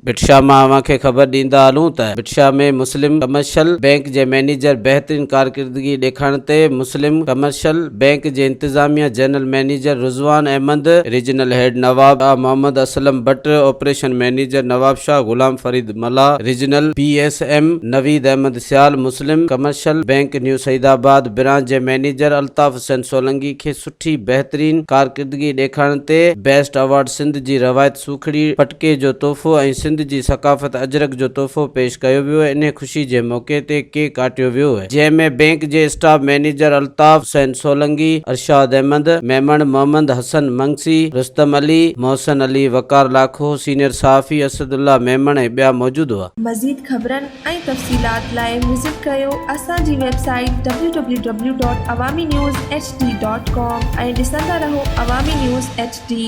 ڀٽ شاهه مان اوهان کي خبر ڏيندا هلون ته ڀٽ شاهه ۾ مسلم ڪمرشل بئنڪ جي مئنيجر بهترين ڪارڪردگي ڏيکارڻ تي مسلم ڪمرشل بئنڪ جي انتظاميه general manager Rizwan Ahmed, regional head Nawab Shah Muhammad Aslam Butt, operation manager Nawab Shah Ghulam Farid Mallah, regional P S M Naveed Ahmed Sial, Muslim commercial bank new Saeedabad branch جي manager Altaf Hussain Solangi کي سٺي بهترين ڪارڪردگي ڏيکارڻ تي best award Sindh جي روايت سوکڙي پٽڪي جو تحفو ۽ سنڌ جي ثقافت اجرڪ جو تحفو پيش ڪيو ويو انهي خوشي جي موقعي تي ڪيڪ ڪاٽيو ويو جنهن ۾ بئنڪ جي اسٽاف مئنيجر الطاف حسين سولنگي، ارشاد احمد ميمڻ، محمد حسن منگسي، رستم علي، محسن علي، وقار لاکو، سينيئر صحافي اسد الله ميمڻ ۽ ٻيا موجود هئا. مزيد خبرن ۽ تفصيلات لاء وزٽ ڪريو اسان جي website W W W dot Awami news H D dot com ۽ ڏسندا رهو عوامي نيوز ايڇ ڊي.